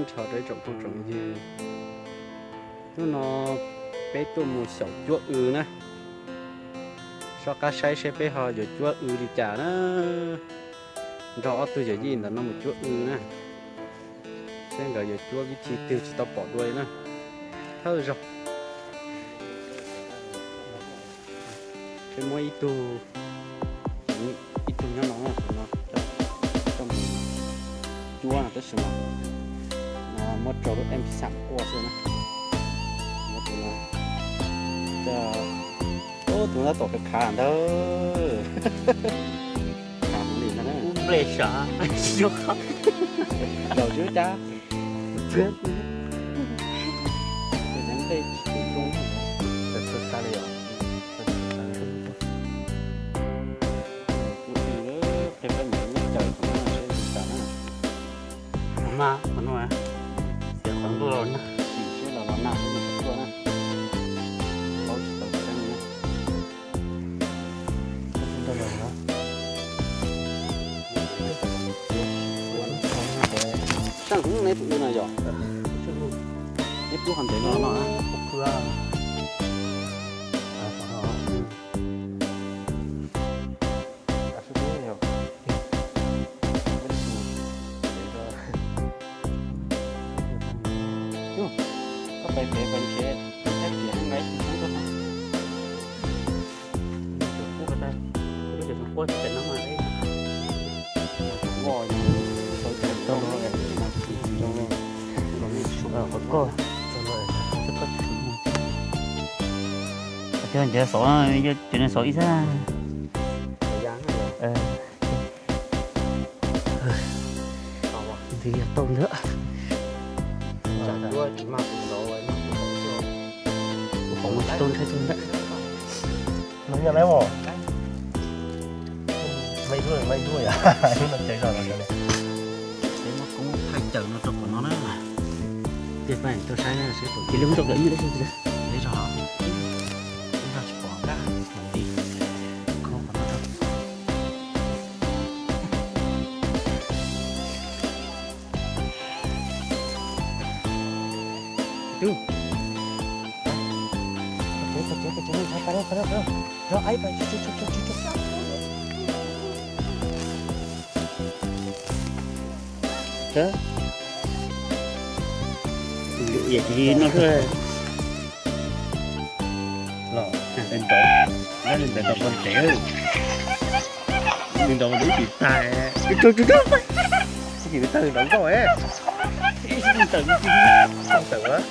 Nyob zoo tsoom phooj tsoom ywg, hnub no peb tuaj mus xyaum cuab w na. Soj qab saib seb peb ho yuav cuab w li cas na. Nrog ob tug yawm yij ntawm no mus cuab w na, seb nkawd yuav cuab vib thi twg tsis tau pom dua li na. Thawj zaug peb muab ib tug, ib tug nyob no, tus no coj mus cuab no tab sis mas no muab rau lub em xam quaj xwb na. Tus no, tus no tab tom khav khav ntawd. Khav heev li no na. Ub nplej sav, zaum tsis cab. Nplej tsis tus zoo, xa li os. Kuv tis qhia peb mus lub caws qhov no seb li cas na. Mas qhov no, xiav qhov ntuj los nag, sim seb los los nag seb nws puas tuaj na. Paub tsis tau tseeb na. Saib hov neb pum no yog, neb pub hov ntev no no. Koj pais pem pais nrhiav saib tias neb nqa ib tug xyoob tuaj. Lub cov xyoob quaj tsis pem no mas. Qhov koj, cov xov, cov xov ib sab. Ntawd yog tau ntawd. Kuv pom tsis tau ntshai tug ntawd. Nws nyob lawm os. Maiv duab, maiv duab yom. Lub no cawv zog los cov ne. Peb muab koob thaij cawm no rau qhov no na. Cia peb tuaj saib na, seb puas, cia li muab rau kom ib me, ib zog, ib zog tsis pom kab mam li khob qhov no rau. Yam tis no xwb. Los nrov, nrov nrov ntev, nrov nrov ib tug tag, ib tug tag nrov nkauj, ib tug tawm, tawm.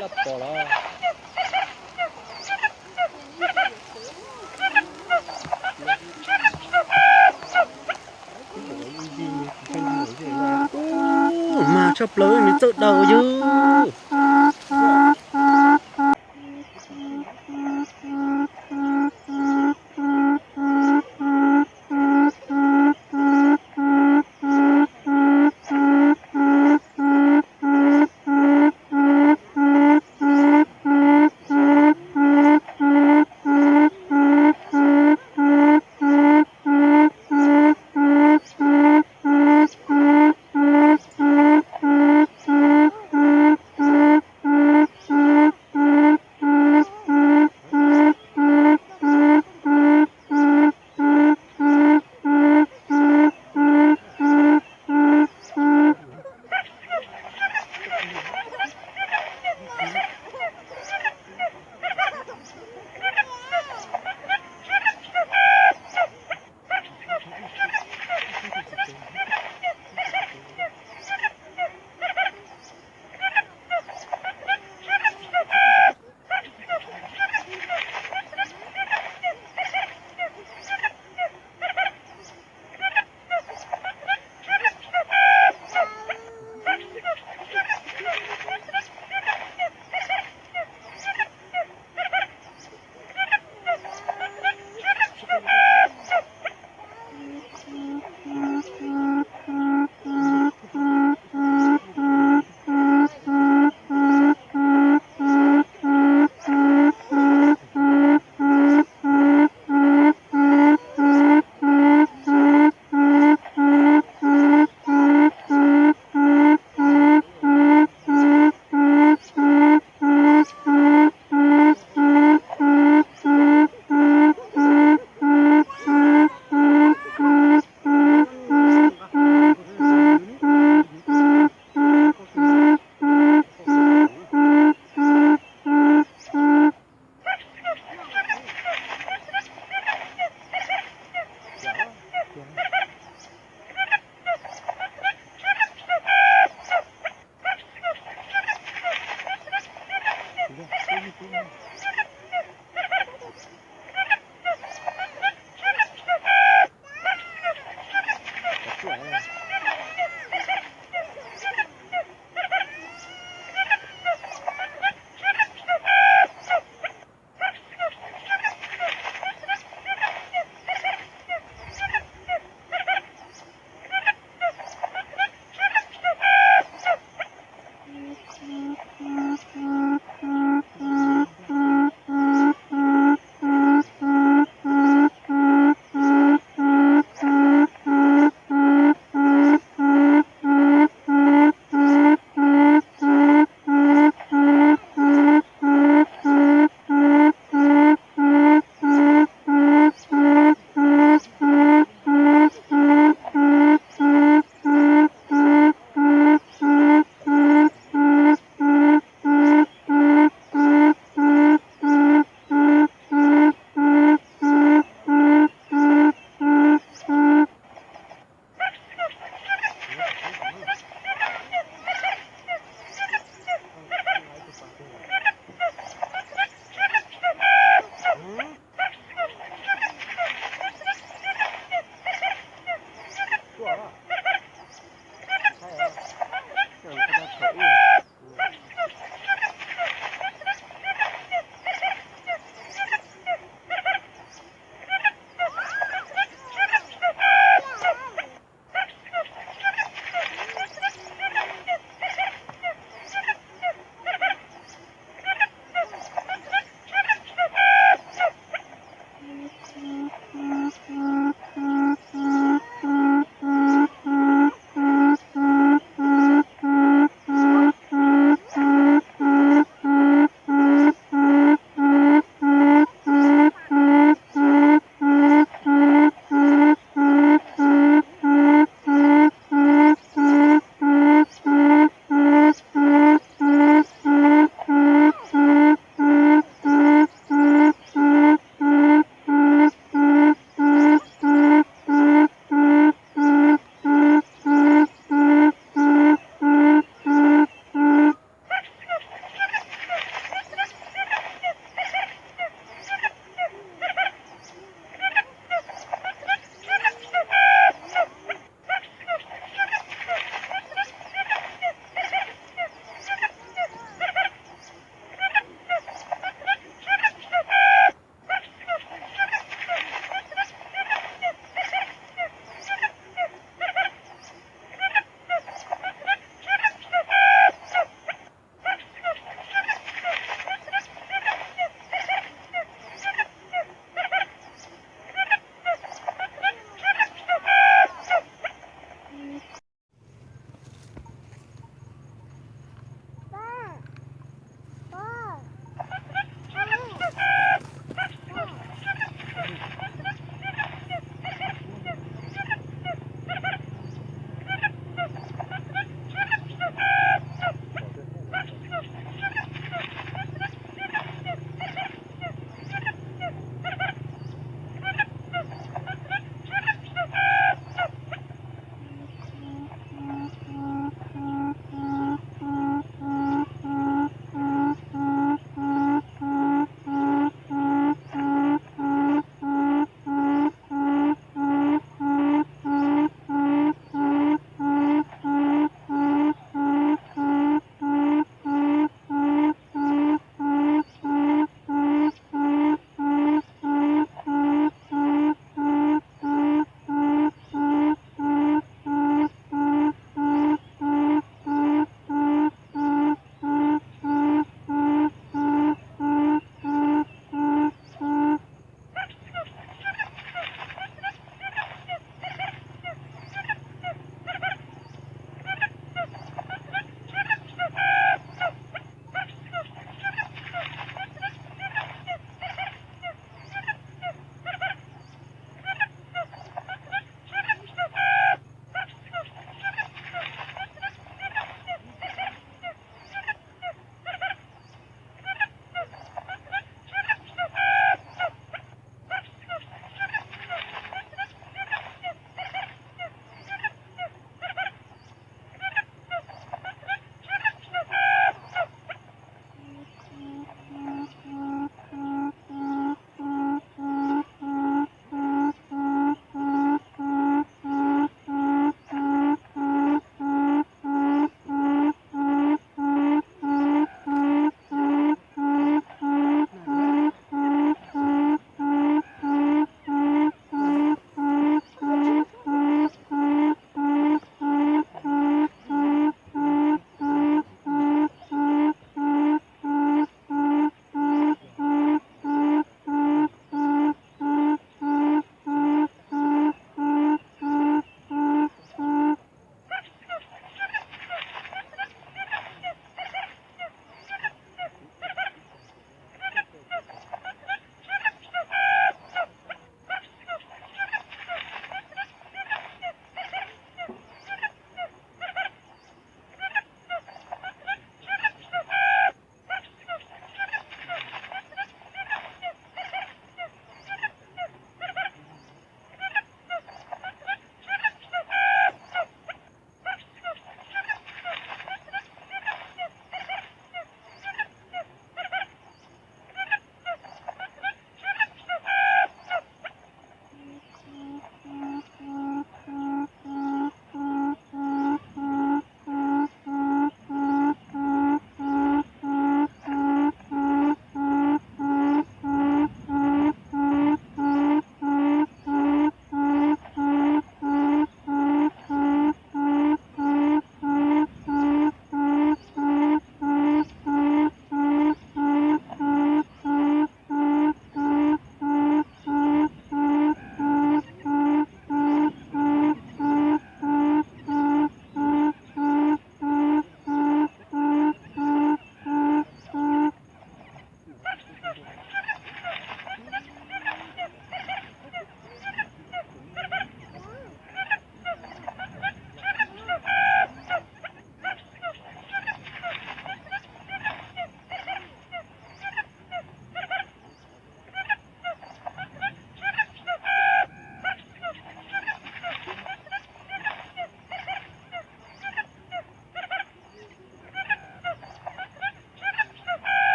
Laj pom los. Mas tshaj plaws nws txawj daws yog.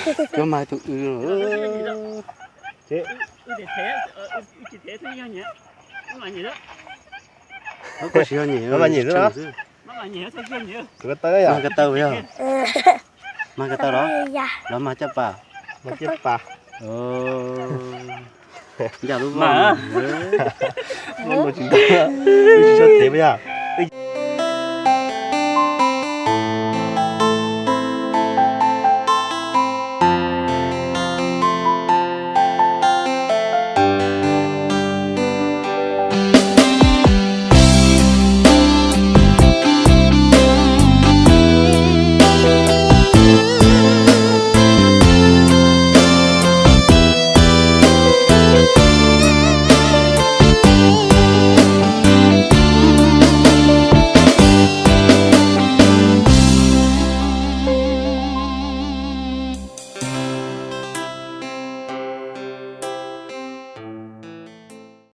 Cov mas tus w. Koj siv yog nyem, mas nyem xwb. Mag ka taw yog. Mag ka taw los, los mag caj pas. Caj pas. Ncav lub voj. Tsis tau thev yog.